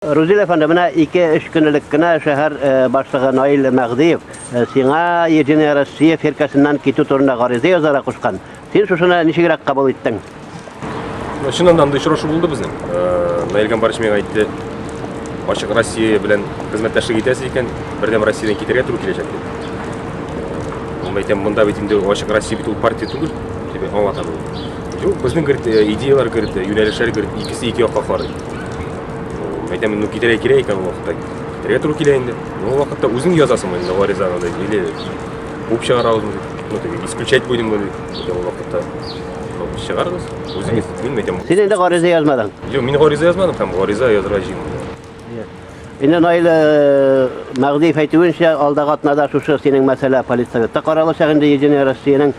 Рузил әфәнде, менә 2-3 көн элек кенә шәһәр башлыгы Наил Мәгъдиев сиңа Единая Россия фиркәсеннән китү турында гариза язарга кушкан. Син шушыны ничегрәк кабул иттең? Чыннан да андый очрашу булды безнең. Наил Гамбарович миңа әйтте, Ачык Россия белән хезмәттәшлек итәсез икән, Бердәм Россиядән китәргә туры киләчәк дип. Мин әйтәм, монда бит инде Ачык Россия бит ул партия түгел, дип аңлатам. Юк, безнең, говорит, идеялар, говорит, юнәлешләр, говорит, икесе ике якка карый. Әйтәм, ну китәргә кирәк икән ул вакытта. Китәргә туры килә инде. Ну, ул вакытта үзең язасың инде гаризаны да, или куып чыгарабызмы дип. Ну, теге исключать будем дип. Әйтәм, ул вакытта ну, чыгарыгыз, үзегез. Мин әйтәм. Син инде гариза язмадың. Юк, мин гариза язмадым һәм гариза язарга җыенмыйм. Инде Наил Мәгъдиев әйтүенчә, алдагы атнада шушы синең мәсьәлә политсоветта каралачак инде Единая Россиянең.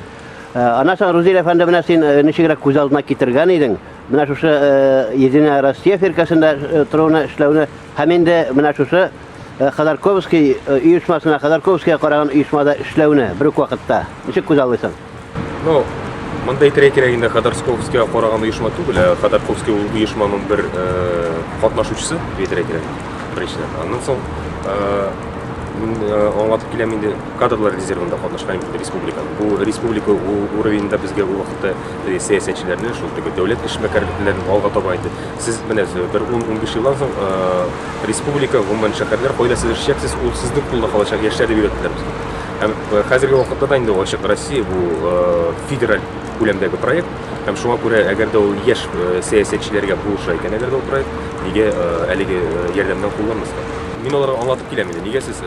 Аннан соң, Рузил әфәнде, менә син ничегрәк күз алдына китергән идең? Менә шушы Единая Россия фиркәсендә торуны, эшләүне һәм инде менә шушы Ходорковский оешмасына, Ходорковскийга караган оешмада эшләүне бер үк вакытта ничек күз аллыйсың? Ну, монда әйтергә кирәк инде Ходорковскийга караган оешма түгел, ә Ходорковский ул оешманың бер катнашучысы дип әйтергә кирәк. Беренчедән. Аннан соң мин аңлатып киләм инде кадрлар резервында катнашкан республика. Бу республика уровеньда безгә ул вакытта сәясәтчеләрне, шул теге дәүләт эшмәкәрләрен алга таба инде. Сез менә бер 10-15 елдан соң республика, гомумән шәһәрләр кайда сез эшләячәксез, ул сезнең кулда калачак, яшьләр дип өйрәттеләр безне. Һәм хәзерге вакытта да инде Ачык Россия бу федераль күләмдәге проект. Һәм шуңа күрә, әгәр дә ул яшь сәясәтчеләргә булыша икән, әгәр дә ул проект, нигә әлеге ярдәмнән кулланмаска? Мин аларга аңлатып киләм инде, нигә сез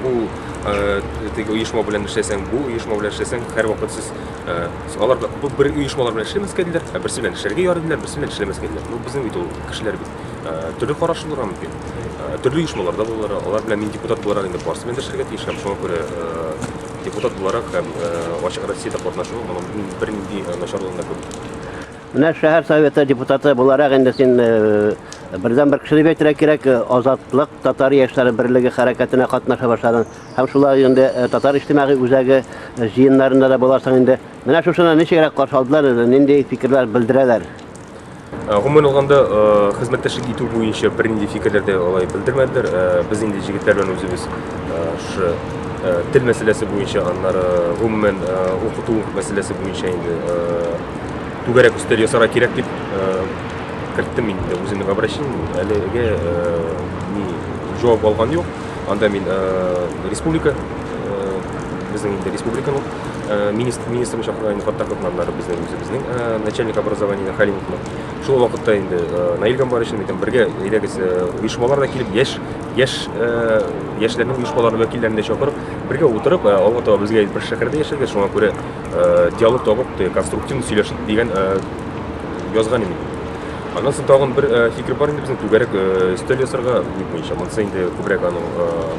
бу теге оешма белән эшләсәң, бу оешма белән эшләсәң, һәрвакыт сез Алар да бу бер оешмалар белән эшләмәскә диләр, ә берсе белән эшләргә ярый диләр, берсе белән эшләмәскә диләр. Ну, безнең бит ул кешеләр бит төрле карашлы булырга мөмкин. Төрле оешмаларда булалар. Алар белән мин депутат буларак инде барысы белән дә эшләргә тиеш һәм шуңа күрә депутат буларак һәм Ачык Россиядә катнашу моның мин бернинди начарлыгын да күрмим. Менә шәһәр советы депутаты буларак инде син бердән-бер кеше дип әйтергә кирәк, Азатлык татар яшьләре берлеге хәрәкәтенә катнаша башладың. Һәм шулай инде татар иҗтимагый үзәге җыеннарында да буласың инде. Менә шушыны ничегрәк каршы алдылар, нинди фикерләр белдерәләр? Гомумән алганда, хезмәттәшлек итү буенча бернинди фикерләр дә алай белдермәделәр. Без инде җегетләр белән үзебез шушы тел мәсьәләсе буенча, аннары гомумән укыту мәсьәләсе буенча инде түгәрәк өстәл ясарга кирәк дип керттем инде үземнең обращение. Әлегә ни җавап алган юк. Анда мин республика, безнең инде республиканың министр, министрын чакырган инде Фаттаховны, аннары безнең үзебезнең начальник образования Халимовны. Шул вакытта инде Наил Гамбаровичны әйтәм, бергә әйдәгез оешмалар да килеп, яшь яшь яшьләрнең оешмалары вәкилләрен дә чакырып, бергә утырып, алга таба безгә бер шәһәрдә яшәргә, шуңа күрә диалог табып, конструктивно сөйләшик дигән язган идем. Аннан соң тагын бер фикер бар инде безнең түгәрәк өстәл ясарга ни буенча. Монысы инде күбрәк аның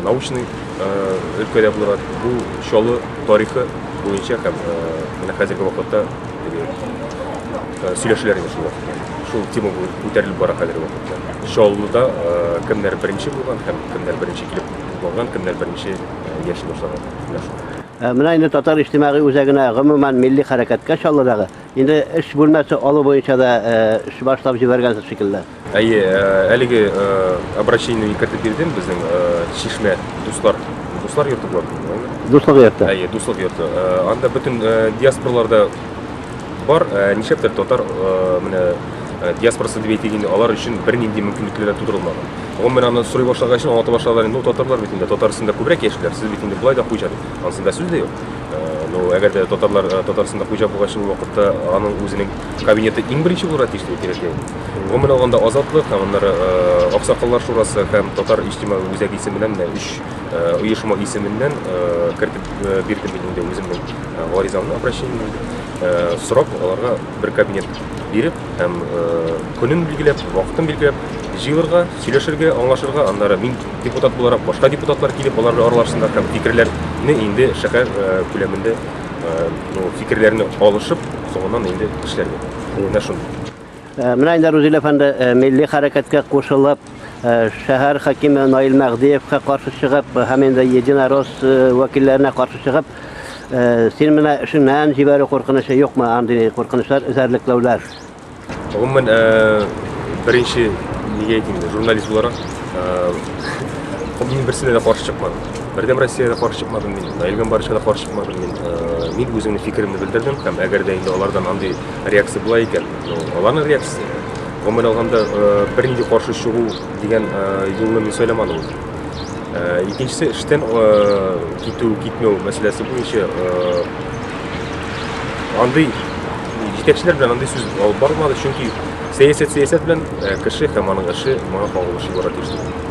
научный өлкәдә булырга. Бу Чаллы тарихы буенча һәм менә хәзерге вакытта теге сөйләшүләр инде шул вакытта. Шул тема күтәрелеп бара хәзерге вакытта. Чаллыда кемнәр беренче булган һәм кемнәр беренче килеп тупланган, кемнәр беренче яши башлаган. Менә шул. Менә инде татар иҗтимагый үзәгенә, гомумән милли хәрәкәткә Чаллыдагы Инде эш бүлмәсе алу буенча да эш башлап җибәргәнсез шикелле. Әйе, әлеге обращениене кертеп бирдем безнең Чишмә дуслар, дуслар йорты була бит инде. Дуслык йорты. Әйе, дуслык йорты. Анда бөтен диаспораларда бар, нишләптер татар менә диаспорасы дип әйтик инде, алар өчен бернинди мөмкинлекләр дә тудырылмаган. Гомумән аны сорый башлагач, аңлата башладылар, ну татарлар бит инде Татарстанда күбрәк яшиләр, сез бит инде болай да хуҗа дип. Ансында сүз дә юк. Ну, әгәр дә татарлар Татарстанда хуҗа булгач, ул вакытта аның үзенең кабинеты иң беренче булырга тиеш дип әйтергә кирәк. Гомумән алганда Азатлык һәм аннары Аксакаллар шурасы һәм Татар иҗтимагый үзәге исеменнән менә өч оешма исеменнән кертеп бирдем мин инде үземнең гаризамны, обращениемне. Сорап аларга бер кабинет биреп һәм көнен билгеләп, вакытын билгеләп җыелырга, сөйләшергә, аңлашырга, аннары мин депутат буларак башка депутатлар килеп, алар белән аралашсыннар һәм фикерләрне инде шәһәр күләмендә ну, фикерләрне алышып, соңыннан инде эшләргә. Менә шундый. Менә инде Рузил әфәнде милли хәрәкәткә кушылып, шәһәр хакиме Наил Мәгъдиевка каршы чыгып һәм инде Единорос вәкилләренә каршы чыгып, син менә эшеңнән җибәрү куркынычы юкмы? Андый куркынычлар, эзәрлекләүләр? Гомумән, беренче нигә әйтим инде, журналист буларак, мин берсенә дә каршы чыкмадым. Бердәм Россиягә дә каршы чыкмадым мин, Наил Гамбарычка да каршы чыкмадым мин. Мин үземнең фикеремне белдердем һәм әгәр дә инде алардан андый реакция була икән, ну, аларның реакциясе. Гомумән алганда, бернинди каршы чыгу дигән юлны мин сайламадым үзем. Икенчесе, эштән китү, китмәү мәсьәләсе буенча андый җитәкчеләр белән андый сүз алып барылмады, чөнки сәясәт сәясәт белән, кеше һәм аның эше моңа кагылышы булырга тиеш түгел.